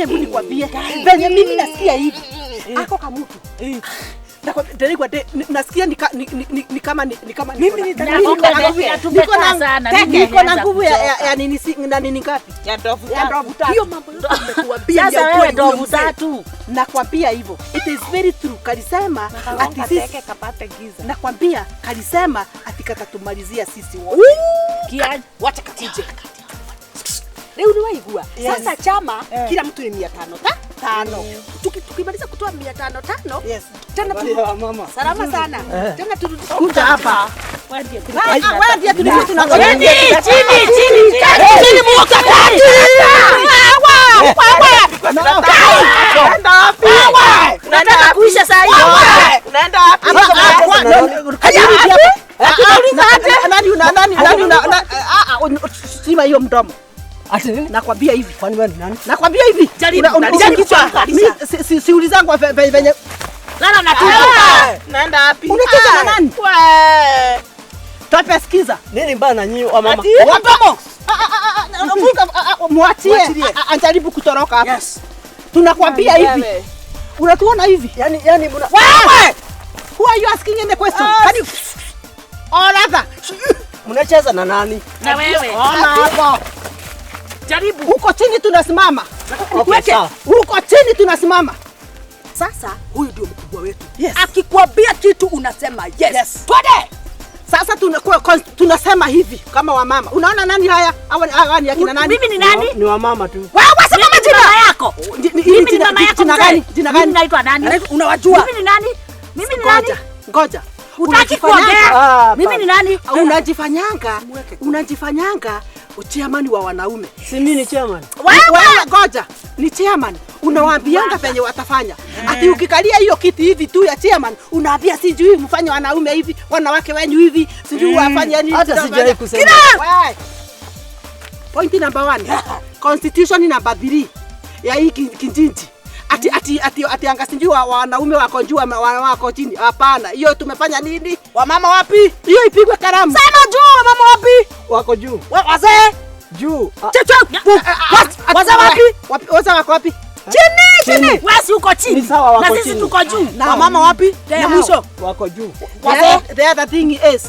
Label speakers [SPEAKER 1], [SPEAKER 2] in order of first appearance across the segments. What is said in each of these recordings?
[SPEAKER 1] Hebu nikwambie venye mimi nasikia hivi. Ako kamutu. Nakwambia nasikia ni kama ni kama
[SPEAKER 2] mimi
[SPEAKER 1] niko na nguvu ya nini na nini ngapi?
[SPEAKER 2] Ya ndovu tatu.
[SPEAKER 1] Hiyo mambo yote nimekuambia
[SPEAKER 3] sasa wewe ndovu tatu.
[SPEAKER 1] Nakwambia hivyo. It is very true. Kalisema ati sisi
[SPEAKER 2] kapate giza.
[SPEAKER 1] Nakwambia kalisema ati katatumalizia sisi wote.
[SPEAKER 4] Wacha kakuje. Leo ni waigua. Sasa chama kila mtu ni 500 tano. Tukimaliza kutoa 500 tano.
[SPEAKER 1] Yes.
[SPEAKER 4] Tena
[SPEAKER 5] mama.
[SPEAKER 4] Salama sana. Tena
[SPEAKER 1] kuja hapa. Wewe ndiye tulikuwa tunangoja.
[SPEAKER 3] Chini chini chini muoka kati.
[SPEAKER 2] Unaenda wapi?
[SPEAKER 3] Unataka kuisha saa hii.
[SPEAKER 2] Unaenda wapi?
[SPEAKER 1] Nani una sima hiyo mdomo.
[SPEAKER 5] Ati nini?
[SPEAKER 1] Nakwambia hivi.
[SPEAKER 5] Kwani wewe ni nani?
[SPEAKER 1] Nakwambia hivi.
[SPEAKER 3] Jaribu.
[SPEAKER 1] Mimi si ulizangu venye
[SPEAKER 3] lala na tuko.
[SPEAKER 2] Naenda wapi?
[SPEAKER 1] Unacheza na nani?
[SPEAKER 2] Wewe.
[SPEAKER 1] Tope sikiza.
[SPEAKER 5] Nini bana nyinyi wa mama?
[SPEAKER 1] Mdomo. Muachie. Anajaribu kutoroka hapa.
[SPEAKER 5] Yes.
[SPEAKER 1] Tunakwambia hivi. Unatuona hivi?
[SPEAKER 5] Yaani mbona
[SPEAKER 1] wewe? Who are you asking in the question? Can you all other?
[SPEAKER 5] Mnacheza na nani?
[SPEAKER 3] Na wewe.
[SPEAKER 1] Ona hapo.
[SPEAKER 3] Jaribu.
[SPEAKER 1] Huko chini tunasimama.
[SPEAKER 5] Okay,
[SPEAKER 1] huko chini tunasimama.
[SPEAKER 4] Sasa huyu ndio mkubwa wetu.
[SPEAKER 1] Yes.
[SPEAKER 4] Akikwambia kitu unasema yes.
[SPEAKER 1] Yes.
[SPEAKER 4] Twende.
[SPEAKER 1] Sasa tunasema hivi kama wamama. Unaona nani haya? Hawa ni akina nani?
[SPEAKER 3] Mimi ni nani?
[SPEAKER 5] Ni wamama tu.
[SPEAKER 1] Wewe sema majina
[SPEAKER 3] yako. Mimi ni mama yako.
[SPEAKER 1] Jina gani? Jina gani?
[SPEAKER 3] Mimi naitwa nani?
[SPEAKER 4] Unawajua?
[SPEAKER 3] Mimi ni nani? Mimi ni nani?
[SPEAKER 1] Ngoja.
[SPEAKER 3] Utaki kuongea. Mimi ni nani?
[SPEAKER 1] Unajifanyanga chairman wa wanaume.
[SPEAKER 5] Si mimi ni chairman.
[SPEAKER 1] Wewe ngoja. Ni chairman. Unawaambianga penye watafanya. Ati ukikalia hiyo kiti hivi tu ya chairman, unaambia sijui mfanye wanaume hivi, wanawake wenyu hivi, sijui wafanye nini.
[SPEAKER 5] Hata sijawahi kusema.
[SPEAKER 1] Point number 1. Constitution number 3 ya hii kijiji. Ati anga sijui wanaume wako juu wako chini. Hapana. Hiyo tumefanya nini?
[SPEAKER 4] Wamama wapi?
[SPEAKER 1] Hiyo ipigwe kalamu.
[SPEAKER 4] Sema juu wamama wapi?
[SPEAKER 5] Wako juu.
[SPEAKER 4] Wazee?
[SPEAKER 5] Juu.
[SPEAKER 4] Wazee wapi?
[SPEAKER 1] Wazee wako wapi?
[SPEAKER 4] Chini chini.
[SPEAKER 3] Wewe uko chini.
[SPEAKER 5] Sawa,
[SPEAKER 3] na sisi tuko juu.
[SPEAKER 4] Wamama wapi? Ya mwisho.
[SPEAKER 5] Wako juu.
[SPEAKER 4] Wazee.
[SPEAKER 1] The other thing is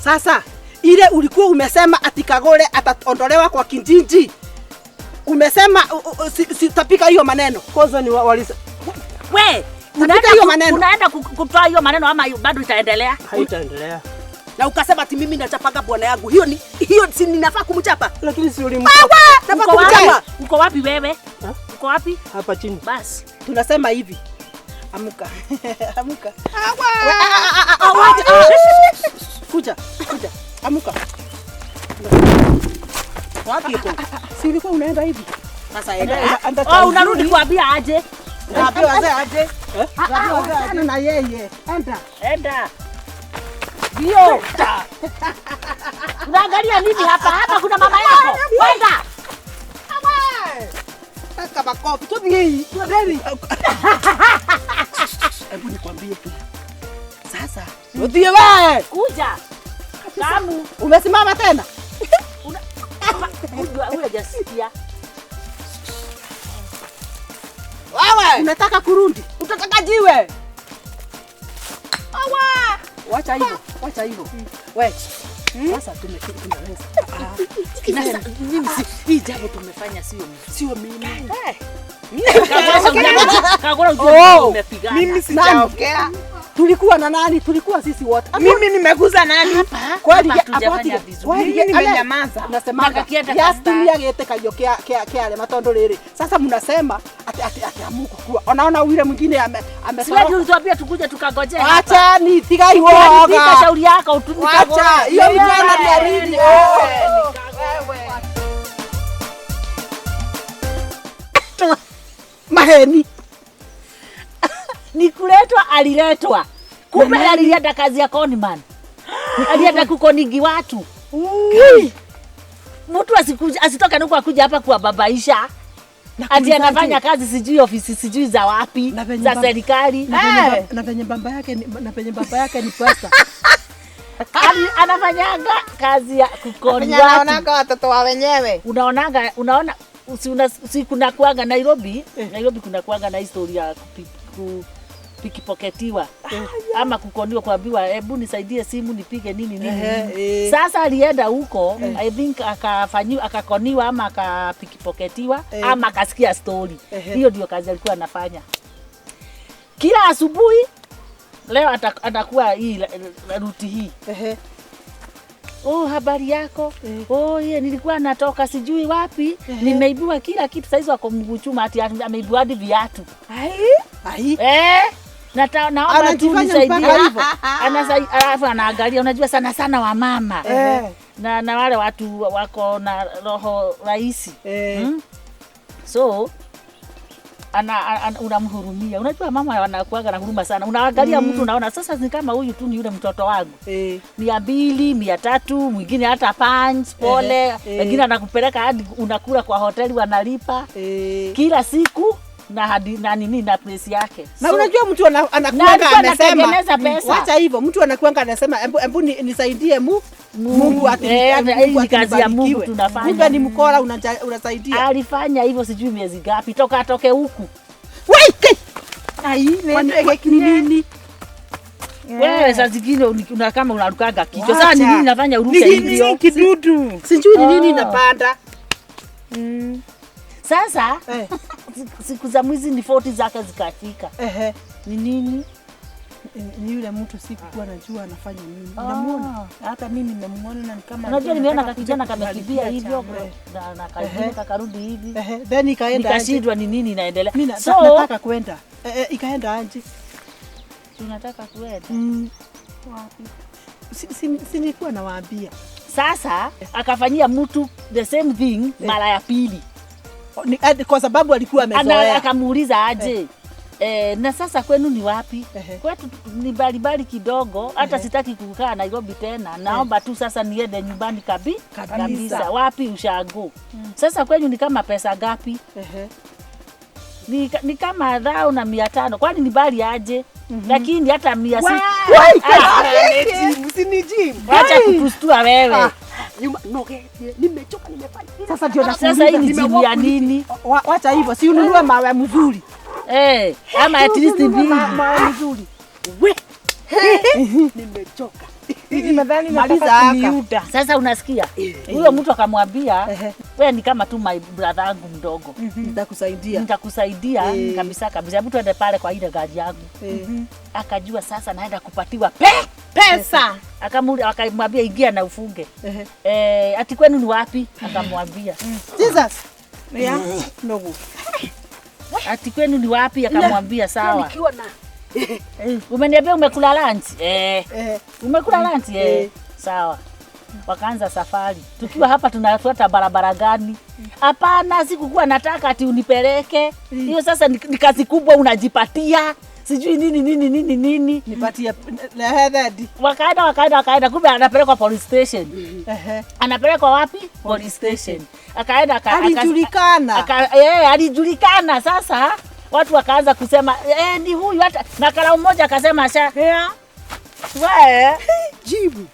[SPEAKER 1] sasa ile ulikuwa umesema ati Kagore ataondolewa kwa kijiji. Umesema sitapika hiyo maneno.
[SPEAKER 5] Kwanza ni walisa.
[SPEAKER 3] We, unaenda kutoa hiyo maneno ama bado itaendelea?
[SPEAKER 5] Haitaendelea.
[SPEAKER 4] Na ukasema ati mimi nachapanga bwana yangu. Hiyo ni hiyo si ninafaa kumchapa.
[SPEAKER 5] Lakini si ulimchapa.
[SPEAKER 4] Nafaa kumchapa.
[SPEAKER 3] Uko wapi wewe? Uko wapi?
[SPEAKER 5] Hapa chini.
[SPEAKER 3] Basi.
[SPEAKER 1] Tunasema hivi. Amuka. Amuka. Kuja, kuja. Amuka.
[SPEAKER 4] Wapi uko?
[SPEAKER 1] Si ulikuwa unaenda hivi?
[SPEAKER 4] Sasa enda.
[SPEAKER 3] Oh, unarudi kuambia aje?
[SPEAKER 1] Naambia wazee aje? Naambia na yeye. Enda.
[SPEAKER 3] Enda.
[SPEAKER 1] Ndio.
[SPEAKER 3] Unaangalia nini hapa? Hapa kuna mama yako. Enda.
[SPEAKER 1] Kaka makofi. Tubii. Tubii. Hebu nikwambie tu. Sasa. Udie wewe.
[SPEAKER 3] Kuja. Kamu.
[SPEAKER 1] Umesimama tena?
[SPEAKER 3] Huyu hajasikia.
[SPEAKER 4] Wewe
[SPEAKER 1] unataka kurudi?
[SPEAKER 4] Utataka jiwe.
[SPEAKER 1] Awa! Wacha hivyo, wacha hivyo. Wewe. Sasa tumeweza.
[SPEAKER 3] Mimi hii jambo tumefanya sio
[SPEAKER 1] sio mimi.
[SPEAKER 3] Kagora ujue umepigana.
[SPEAKER 2] Mimi sijaongea.
[SPEAKER 1] Tulikuwa na nani? Tulikuwa sisi wote.
[SPEAKER 2] Mimi nimeguza nani?
[SPEAKER 1] Kweli
[SPEAKER 3] hatujafanya vizuri.
[SPEAKER 2] Mimi nimenyamaza.
[SPEAKER 1] Nasemaga yatumia gete kayo kia kia kia ale matondo riri. Sasa mnasema ati ati ati amuko kuwa. Onaona yule mwingine amesema.
[SPEAKER 3] Sio ulituambia tukuje tukangojea hapa.
[SPEAKER 1] Acha ni tigai woga.
[SPEAKER 3] Shauri yako utumike.
[SPEAKER 1] Acha hiyo mjana ni alini. Maheni.
[SPEAKER 3] Ni kuletwa aliletwa. Kumbe alienda kazi ya conman. Alienda kukonigi watu. Mtu asitoke nuko akuja hapa kuwababaisha. Ati anafanya kazi sijui ofisi sijui za wapi za serikali.
[SPEAKER 1] Na penye baba yake na penye baba yake ni pasta.
[SPEAKER 3] Anafanyanga kazi ya kukoni watu.
[SPEAKER 2] Unaonaga watoto wa wenyewe.
[SPEAKER 3] Unaonaga unaona Si kuna kuanga Nairobi, Nairobi kuna kuanga na historia ya kupickpocketiwa ama kukoniwa, kuambiwa hebu nisaidie simu nipige nini nini nini. Sasa alienda huko, I think akafanyiwa, akakoniwa ama akapickpocketiwa ama akasikia story. Hiyo ndio kazi alikuwa anafanya kila asubuhi. Leo atakuwa hii route hii. "Oh, habari yako?" "Oh, ye, nilikuwa natoka sijui wapi, nimeibiwa kila kitu." Saizi wako mguu chuma, ati ameibiwa hadi viatu.
[SPEAKER 1] Ai.
[SPEAKER 3] Eh, naomba tu
[SPEAKER 1] Anajifanya
[SPEAKER 3] nisaidie.
[SPEAKER 1] mpaka hivyo.
[SPEAKER 3] Alafu anaangalia, unajua sana sana wamama na wale watu wako na roho rahisi. So unamhurumia. Unajua mama wanakuaga na huruma sana. Unaangalia mtu unaona sasa ni kama huyu tu ni yule mtoto wangu. 200, 300, mwingine hata punch, pole, wengine anakupeleka hadi unakula kwa hoteli wanalipa kila siku na hadi na nini na place yake.
[SPEAKER 1] Na
[SPEAKER 3] So,
[SPEAKER 1] unajua mtu
[SPEAKER 3] na
[SPEAKER 1] anakuanga
[SPEAKER 3] alikuwa
[SPEAKER 1] amesema
[SPEAKER 3] anatengeneza pesa.
[SPEAKER 1] Wacha hivyo, mtu anakuanga anasema hebu nisaidie Mungu ati
[SPEAKER 3] Hii
[SPEAKER 1] Mungu
[SPEAKER 3] ni kazi ya Mungu
[SPEAKER 1] atinibarikiwe.
[SPEAKER 3] tunafanya.
[SPEAKER 1] Kumbe ni mkora unasaidia.
[SPEAKER 3] Alifanya hivyo sijui miezi ngapi toka atoke huku.
[SPEAKER 1] Wait!
[SPEAKER 2] Ai,
[SPEAKER 1] Ni nini?
[SPEAKER 3] Wewe saa zingine kama unarukaga kichwa. Sasa ni
[SPEAKER 1] Wacha.
[SPEAKER 3] nini nafanya uruke
[SPEAKER 2] Ni
[SPEAKER 3] hivyo?
[SPEAKER 2] nini kidudu?
[SPEAKER 1] Sijui ni nini
[SPEAKER 3] Oh.
[SPEAKER 1] inapanda.
[SPEAKER 3] Sasa siku za mwizi ni 40 zake zikafika. Ni nini?
[SPEAKER 1] Ni yule mtu sikuwa najua anafanya nini. Unamuona?
[SPEAKER 2] Hata mimi nimemuona na ni kama
[SPEAKER 3] Unajua
[SPEAKER 2] alikuwa
[SPEAKER 3] nimeona
[SPEAKER 2] anataka
[SPEAKER 3] kakijana
[SPEAKER 2] kuja
[SPEAKER 3] kamekimbia
[SPEAKER 2] kuharibia
[SPEAKER 3] hivyo
[SPEAKER 2] chama.
[SPEAKER 3] na kingine kakarudi hivi.
[SPEAKER 1] Then ikaenda aje?
[SPEAKER 3] Nikashindwa ni nini inaendelea.
[SPEAKER 1] Mimi
[SPEAKER 3] So
[SPEAKER 1] nataka kwenda. Ikaenda aje?
[SPEAKER 3] Tunataka kuenda.
[SPEAKER 1] Si nilikuwa nawaambia.
[SPEAKER 3] Sasa akafanyia mtu the same thing mara ya pili.
[SPEAKER 1] Kwa sababu alikuwa amezoea.
[SPEAKER 3] Akamuuliza aje? Na sasa kwenu ni wapi? "Kwetu ni mbalimbali kidogo, hata sitaki kukaa Nairobi tena. Naomba tu sasa niende nyumbani
[SPEAKER 1] Kabisa.
[SPEAKER 3] kabisa." "Wapi?" "Ushago." "Sasa kwenyu ni kama pesa ngapi?" Ni kama 1,500." "Kwani ni mbali aje?" "Lakini hata 600."
[SPEAKER 4] Usinijibu.
[SPEAKER 3] Wacha kutustua wewe.
[SPEAKER 4] Nyuma nogetie. Nimechoka, nimefanya.
[SPEAKER 1] Sasa ndio
[SPEAKER 3] Sasa hii ni
[SPEAKER 1] nakuuliza.
[SPEAKER 3] jibu ya nini?
[SPEAKER 1] Wacha hivyo, si ununue mawe mzuri.
[SPEAKER 3] Ama at least
[SPEAKER 1] Ununue
[SPEAKER 3] mbili.
[SPEAKER 1] mawe mzuri.
[SPEAKER 4] We. Nimechoka.
[SPEAKER 2] Nimedhani
[SPEAKER 1] Maliza
[SPEAKER 2] nataka
[SPEAKER 1] haka.
[SPEAKER 2] kuniuda.
[SPEAKER 3] Sasa unasikia huyo mtu akamwambia, "Wewe ni kama tu my brother yangu mdogo,
[SPEAKER 1] Nitakusaidia.
[SPEAKER 3] nitakusaidia kabisa kabisa, hebu tuende pale kwa ile gari yangu." Akajua sasa naenda kupatiwa
[SPEAKER 2] Pesa.
[SPEAKER 3] Akamwambia ingia na ufunge. "Ati kwenu ni wapi?" Akamwambia.
[SPEAKER 1] Jesus.
[SPEAKER 2] Yeah.
[SPEAKER 1] Nogu.
[SPEAKER 3] "Ati kwenu ni wapi?" Akamwambia sawa.
[SPEAKER 4] Nikiwa na
[SPEAKER 3] "Umeniambia umekula lunch?" "Eh." "Umekula lunch?" "Eh." Sawa. Wakaanza safari. "Tukiwa hapa tunafuata barabara gani?" "Hapana, sikukuwa nataka ati unipeleke. Hiyo sasa ni kazi kubwa unajipatia. Sijui nini nini nini nini."
[SPEAKER 1] Nipatie lehedi.
[SPEAKER 3] Wakaenda wakaenda wakaenda, kumbe anapelekwa police station. Anapelekwa wapi? Police station. Akaenda
[SPEAKER 1] Alijulikana.
[SPEAKER 3] Alijulikana. Sasa watu wakaanza kusema ni huyu, hata na karau mmoja akasema sha
[SPEAKER 2] Yeah.
[SPEAKER 3] we
[SPEAKER 4] jibu.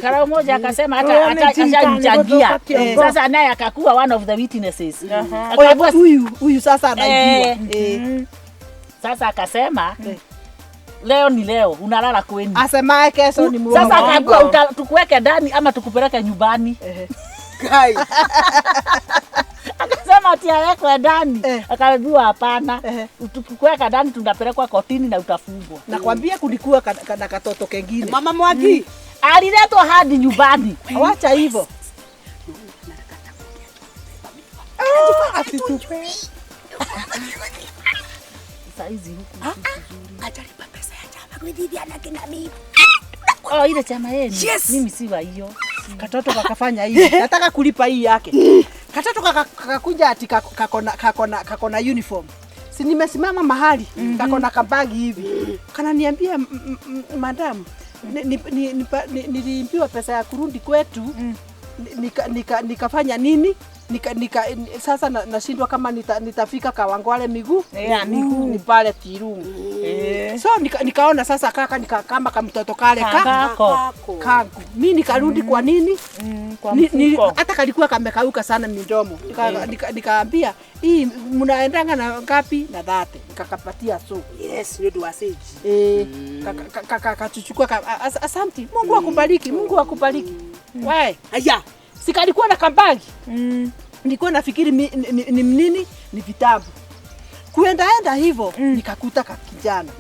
[SPEAKER 3] Karau mmoja akasema hata
[SPEAKER 2] Wewe
[SPEAKER 3] hata
[SPEAKER 2] amejinga,
[SPEAKER 3] ashamchangia.
[SPEAKER 2] niko kiongozi.
[SPEAKER 3] Sasa naye akakuwa one of the witnesses. Akaambiwa
[SPEAKER 1] Huyu sasa anaibiwa.
[SPEAKER 3] Sasa akasema leo ni leo, unalala kwenu.
[SPEAKER 1] Asemaye kesho ni muongo.
[SPEAKER 3] Sasa akaambiwa tukuweke ndani ama tukupeleke nyumbani.
[SPEAKER 4] Guy.
[SPEAKER 3] Akasema ati awekwe ndani. Akaambiwa hapana. Tukikuweka ndani tunapelekwa kotini na utafungwa.
[SPEAKER 1] Nakwambia kulikuwa na katoto kengine.
[SPEAKER 4] Mama Mwangi.
[SPEAKER 3] Aliletwa hadi nyumbani.
[SPEAKER 1] Wacha hivyo.
[SPEAKER 2] Asitupe.
[SPEAKER 3] Saizi huku.
[SPEAKER 4] Ajalipa pesa ya chama kuidhibia na kina mimi.
[SPEAKER 3] Oh, ile chama yenu.
[SPEAKER 4] Yes.
[SPEAKER 3] Mimi si wa hiyo.
[SPEAKER 1] Katoto kakafanya hivi. Nataka kulipa hii yake. Katoto kakakuja ati kako na uniform. Si nimesimama mahali kako na kabagi hivi. Kananiambia, "Madam, niliimbiwa pesa ya kurudi kwetu." Nikafanya nini? Nika sasa nashindwa kama nitafika Kawangware miguu.
[SPEAKER 2] Yeah, miguu.
[SPEAKER 1] Ni pale Tirungu. So nikaona sasa kaka kama kamtoto kale
[SPEAKER 3] Kako.
[SPEAKER 1] kangu. Mimi nikarudi kwa nini?
[SPEAKER 2] Kwa mfuko.
[SPEAKER 1] Hata kalikuwa kamekauka sana midomo. Nikaambia hii mnaendanga na ngapi? Na 30. Nikakapatia so.
[SPEAKER 4] Yes, ndio duaseji.
[SPEAKER 1] Kachuchukua asante. Mungu akubariki, Mungu akubariki. Wae.
[SPEAKER 4] Aya.
[SPEAKER 1] Sikalikuwa na kambagi. Nilikuwa nafikiri ni nini? Ni vitabu. Kuendaenda hivyo nikakuta kakijana.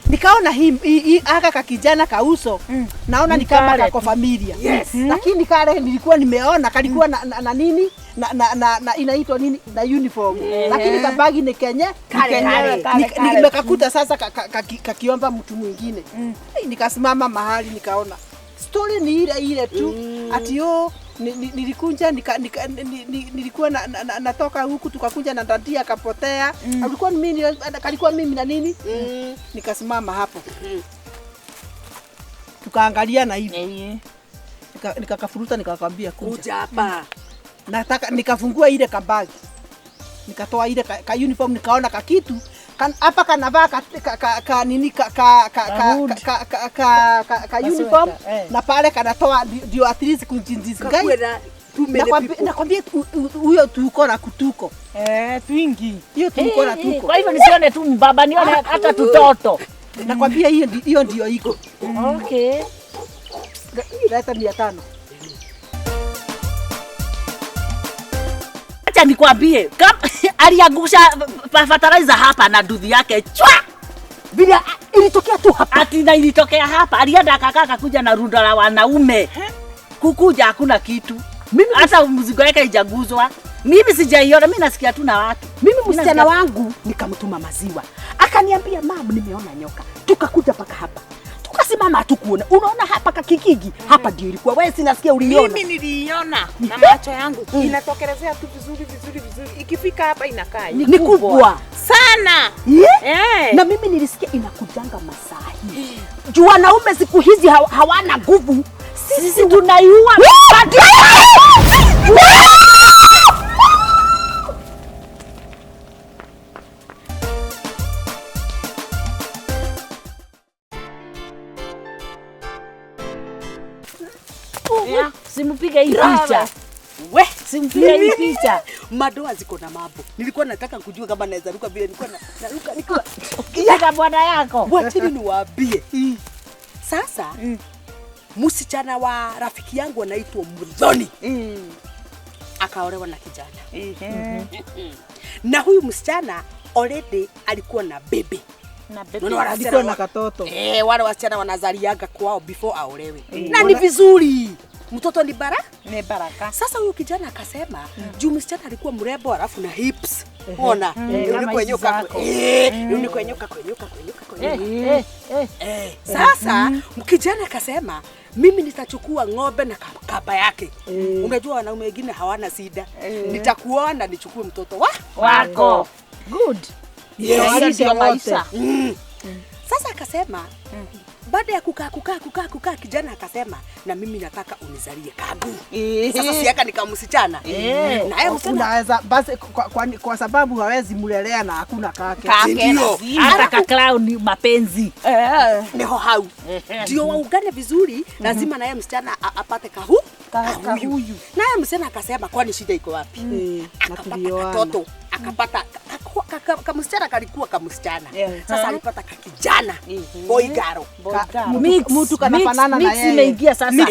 [SPEAKER 1] Nikaona hii aka kakijana kauso. Naona ni kama kako familia.
[SPEAKER 4] Yes.
[SPEAKER 1] Lakini kale nilikuwa nimeona kalikuwa na nini? Na inaitwa nini? Na uniform. Lakini kabagi ni kenye
[SPEAKER 4] Kale.
[SPEAKER 1] Nimekakuta sasa kakiomba mtu mwingine. Nikasimama mahali nikaona story ni ile ile tu. Ati yo nilikunja nilikuwa natoka huku tukakunja na dandia akapotea. Alikuwa mimi kalikuwa mimi na nini? Nikasimama hapo. Tukaangalia na hivi. Nikakafuruta nikakwambia
[SPEAKER 4] kuja hapa.
[SPEAKER 1] Nataka nikafungua ile kabagi. Nikatoa ile ka uniform nikaona kakitu hapa kanavaa ka nini ka uniform na pale kanatoa ndio at least kunjinjizingai. Nakwambia huyo tuko na kutuko.
[SPEAKER 2] Twingi.
[SPEAKER 1] Hiyo tuko na tuko.
[SPEAKER 3] Kwa hivyo nisione tu mbaba, nione hata tutoto.
[SPEAKER 1] Nakwambia hiyo ndio iko.
[SPEAKER 3] Okay.
[SPEAKER 1] Leta 500.
[SPEAKER 3] Acha nikwambie, aliangusha fertilizer hapa na duthi yake chwa.
[SPEAKER 4] Bila ilitokea tu hapa.
[SPEAKER 3] Ati na ilitokea hapa. Alienda akakaa akakuja na rundo la wanaume. Kukuja hakuna kitu. Mimi hata mzigo yake haijaguzwa. Mimi sijaiona, mimi nasikia tu na watu.
[SPEAKER 4] Mimi msichana wangu nikamtuma maziwa. Akaniambia mam, nimeona nyoka. Tukakuja paka hapa. Tukasimama hatukuona. Unaona hapa kakikigi? Hapa ndio ilikuwa. Wewe sinasikia uliona.
[SPEAKER 2] Mimi niliiona na macho yangu. Inatokelezea tu vizuri vizuri vizuri. Ikifika hapa inakaa.
[SPEAKER 4] Ni kubwa
[SPEAKER 2] sana.
[SPEAKER 4] Yeah? Na mimi nilisikia inakujanga masaa hii. Juu wanaume siku hizi hawana nguvu.
[SPEAKER 3] Sisi tunaiua. Simpige hii picha.
[SPEAKER 4] We,
[SPEAKER 3] simpige hii picha.
[SPEAKER 4] Madoa ziko na mambo. Nilikuwa nataka kujua kama naweza ruka vile nilikuwa naruka nikiwa
[SPEAKER 3] kika bwana yako.
[SPEAKER 4] Wacheni niwaambie. Sasa msichana wa rafiki yangu anaitwa Mudhoni. Akaolewa na kijana. Na huyu msichana already alikuwa na baby.
[SPEAKER 2] Na baby.
[SPEAKER 1] Alikuwa na katoto.
[SPEAKER 4] Wale wasichana wanazaliaga kwao before aolewe. Na ni vizuri. Mtoto ni baraka.
[SPEAKER 2] Ni baraka.
[SPEAKER 4] Sasa huyu kijana akasema juu msichana alikuwa mrembo alafu na hips. Unaona? Unikwenyoka. Unikwenyoka kwenyoka kwenyoka kwenyoka. Sasa kijana akasema mimi nitachukua ng'ombe na kaba yake. Unajua wanaume wengine hawana shida. Nitakuoa na nichukue mtoto
[SPEAKER 3] wako. Good.
[SPEAKER 4] Yes. Ndio maisha. Sasa akasema baada ya kukaa kijana akasema na mimi nataka unizalie kagu. Sasa siaka nikamsichana. Na yeye
[SPEAKER 1] unaweza basi kwa sababu hawezi mulelea na hakuna kake.
[SPEAKER 4] Ndio.
[SPEAKER 3] Hata ka clown mapenzi.
[SPEAKER 4] Niho hau. Ndio waungane vizuri lazima na yeye msichana apate kahu. Kahuyu. Na yeye msichana akasema kwani shida iko wapi? Akapata katoto, akapata kamsichana kalikuwa kamsichana. Sasa alipata kakijana. Boy girl.
[SPEAKER 1] Mtu kanafanana na yeye.
[SPEAKER 3] Mix imeingia sasa.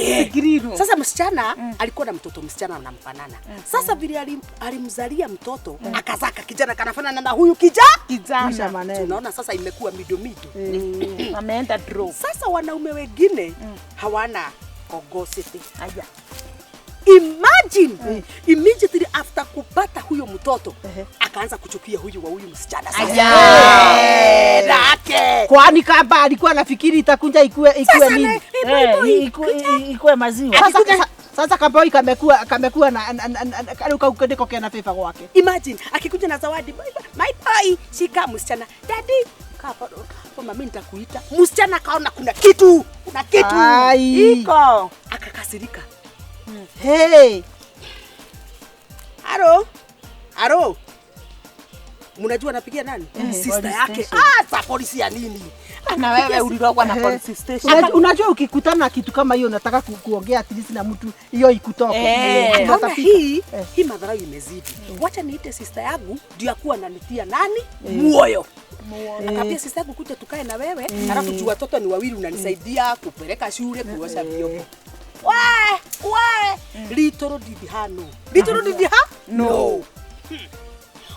[SPEAKER 4] Sasa msichana alikuwa na mtoto msichana anamfanana. Sasa vile alimzalia mtoto akazaa kijana kanafanana na huyu kijana. Tunaona sasa imekuwa mido mido.
[SPEAKER 2] Ameenda draw.
[SPEAKER 4] Sasa wanaume wengine hawana kogositi. Aya. Imagine immediately after kupata huyo mtoto akaanza kuchukia huyu wa huyu msichana sasa. Aya.
[SPEAKER 1] Kwani kaba alikuwa anafikiri itakunja ikue nini?
[SPEAKER 3] Ikue maziwa.
[SPEAKER 1] Sasa kaboi kamekuwa na karuka ukendeko kena favor kwake.
[SPEAKER 4] Imagine akikuja na zawadi, my boy, shika msichana. Daddy, hapo mami nitakuita. Msichana kaona kuna kitu, kuna kitu.
[SPEAKER 1] Iko.
[SPEAKER 4] Akakasirika.
[SPEAKER 1] Hey.
[SPEAKER 4] Aro. Aro. Mnajua napigia nani? Sister yake. Ah, sa polisi ya nini?
[SPEAKER 2] Na wewe ulirogwa na police station.
[SPEAKER 1] Unajua ukikutana na kitu kama hiyo unataka kuongea at least na mtu hiyo ikutoke.
[SPEAKER 4] Akaona hii madharau imezidi. Wacha niite sister yangu ndio akuwa ananitia nani? Moyo. Akaambia sister yangu kuja tukae na wewe, alafu juu watoto ni wawili unanisaidia kupeleka shule, kuosha vyombo. We, little did her know. Little did her no.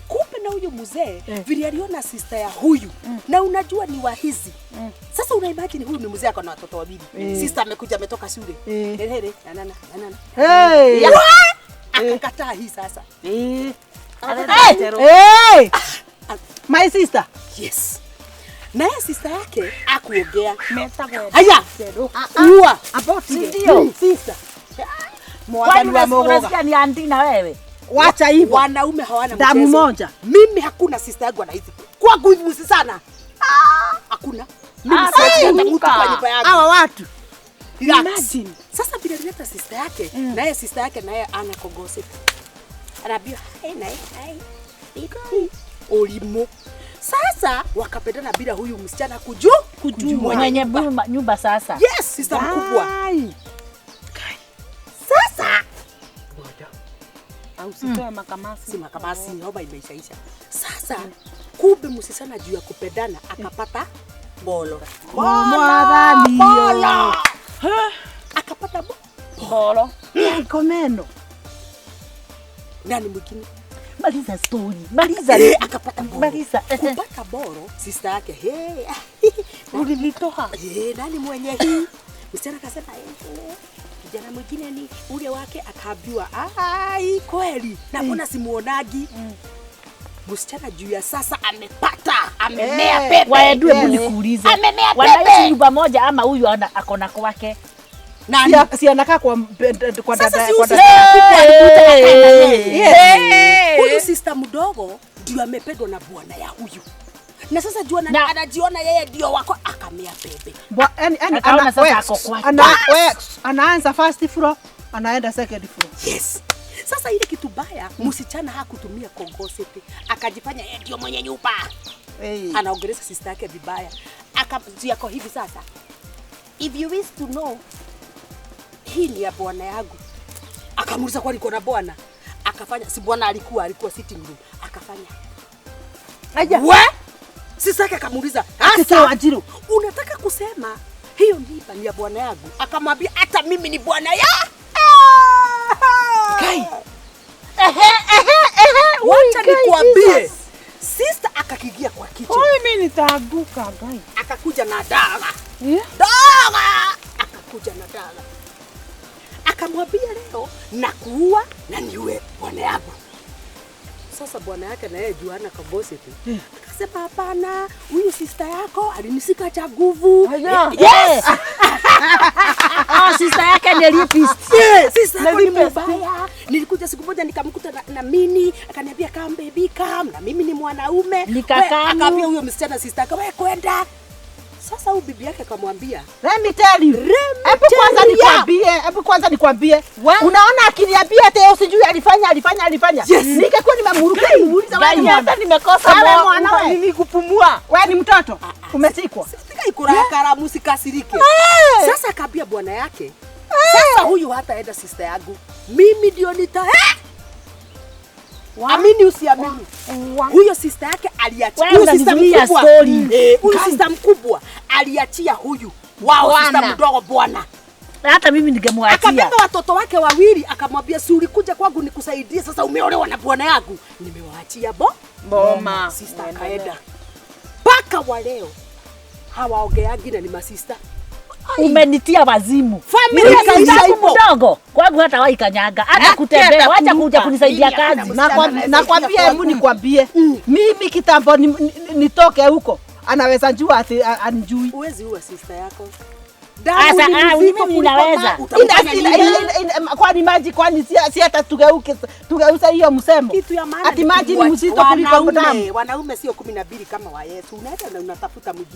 [SPEAKER 4] Kumbe na huyu mzee vile aliona sister ya huyu na unajua ni wahizi. Sasa una imagine huyu ni mzee ako na watoto wawili. Sister amekuja ametoka shule. Here nanana nanana.
[SPEAKER 1] Hey.
[SPEAKER 4] Akakataa hii sasa.
[SPEAKER 1] Hey. My sister.
[SPEAKER 4] Yes. Na yeye sister yake akuongea. Haya. Uwa.
[SPEAKER 1] About
[SPEAKER 3] Ndio.
[SPEAKER 1] Sister.
[SPEAKER 3] Kwani unasikia ni andi na wewe?
[SPEAKER 1] Wacha hivyo.
[SPEAKER 4] Wanaume hawana mchezo.
[SPEAKER 1] Damu moja.
[SPEAKER 4] Mimi hakuna sister yangu anaizi. Kwa nguvu sana. Hakuna. Mimi siwezi hata mtu kwa nyumba yangu.
[SPEAKER 1] Hawa watu.
[SPEAKER 4] Imagine. Sasa vile alileta sister yake, naye sister yake naye ana kogosip. Anaambia, "Hey naye, hey. Olimo." Sasa wakapendana bila huyu msichana kujua.
[SPEAKER 3] Mwenye nyumba sasa.
[SPEAKER 4] Yes, sister mkubwa. Sasa
[SPEAKER 2] Au usitoe makamasi.
[SPEAKER 4] Si makamasi, roba imeishaisha. Sasa kumbe msichana juu ya kupendana akapata bolo. Bolo. Akapata bolo.
[SPEAKER 1] Komeno.
[SPEAKER 4] Nani mwingine?
[SPEAKER 3] Maliza story. Maliza.
[SPEAKER 4] Akapata bolo.
[SPEAKER 3] Maliza.
[SPEAKER 4] Kupata bolo, sister yake, hey.
[SPEAKER 2] Ulilitoa.
[SPEAKER 4] Nani mwenye hii? Msichana akasema, kijana mwingine ni ule wake. Akaambiwa, ai kweli, na mbona simuonagi? Msichana juu ya sasa amepata, amemea pepe.
[SPEAKER 3] Waendwe nikuulize.
[SPEAKER 4] Amemea pepe.
[SPEAKER 3] Wanaishi nyumba moja ama huyu akona kwake?
[SPEAKER 4] Nani?
[SPEAKER 1] Si anakaa kwa dada.
[SPEAKER 4] Sasa huyu sister mdogo ndio amependwa na bwana ya huyu. Na sasa juu anajiona yeye ndio wako, akamea pepe.
[SPEAKER 3] Akaona sasa ako kwake.
[SPEAKER 1] Anaanza first floor, anaenda second floor.
[SPEAKER 4] Yes. Sasa ile kitu baya, msichana hakutumia kogositi. Akajifanya yeye ndio mwenye nyumba. Anaongelesha sister yake vibaya. Akamjia kwa hivi sasa. If you wish to know, hii ni ya bwana yangu. Akamuuliza kwa alikuwa na bwana. Akafanya si bwana alikuwa sitting room. Akafanya.
[SPEAKER 1] Aja.
[SPEAKER 4] We? Sisi yake akamuuliza, "Sasa Wanjiru, unataka kusema hiyo mimba ni ya bwana yangu?" Akamwambia, "Hata mimi ni bwana ya."
[SPEAKER 1] Kai.
[SPEAKER 4] Wacha nikuambie. Sister akakigia kwa kitchen.
[SPEAKER 2] Oi, mimi nitaaguka gai.
[SPEAKER 4] Akakuja na dawa. Dawa! Akakuja na dawa. Akamwambia leo na kuua na niue bwana yangu. Sasa bwana yake na yeye Juana kagosip. Akasema hapana, huyu sister yako alinisika cha nguvu. Yes.
[SPEAKER 3] Sister yake ni rapist.
[SPEAKER 4] Yes, sister yako ni mbaya. Nilikuja siku moja nikamkuta na mini, akaniambia come baby come, na mimi ni mwanaume. Akaambia huyo msichana sister yake wewe kwenda. Sasa huyu bibi yake akamwambia,
[SPEAKER 1] Let me tell you. Hebu kwanza nikwambie. Unaona akiniambia ati usijui alifanya.
[SPEAKER 4] Yes.
[SPEAKER 1] Ningekuwa nimemruka nimuuliza wewe ni
[SPEAKER 2] hata nimekosa
[SPEAKER 1] mwana
[SPEAKER 2] nini kupumua.
[SPEAKER 1] Wewe ni mtoto. Umesikwa.
[SPEAKER 4] Sika ikurakara msikasirike. Sasa akaambia bwana yake, sasa huyu hataenda sister yangu. Mimi ndio nita Amini usiamini. Huyo sister yake aliachia. Huyo sister mkubwa. Huyo sister mkubwa aliachia huyu. Wao sister mdogo bwana.
[SPEAKER 3] Hata mimi ningemwachia.
[SPEAKER 4] Akabeba watoto wake wawili akamwambia, si ulikuja kwangu nikusaidie, sasa umeolewa na bwana yangu. Nimewaachia boma. Sister akaenda. Paka wa leo hawaongeagi na ni masista.
[SPEAKER 3] Umenitia wazimu.
[SPEAKER 4] Familia
[SPEAKER 3] mdogo kwangu hata waikanyaga hata kutembea, wacha kuja kunisaidia kazi.
[SPEAKER 1] Nakwambia, hebu nikwambie, mimi kitambo nitoke huko anaweza jua ati anijui.
[SPEAKER 4] Uwezi uwa sister yako.
[SPEAKER 3] Sasa mimi ninaweza.
[SPEAKER 1] Kwani maji, kwani si hata tugeusa hiyo msemo. Ati maji ni mzito kuliko damu.
[SPEAKER 4] Wanaume sio 12 kama wa Yesu. Unaenda na unatafuta mwingine.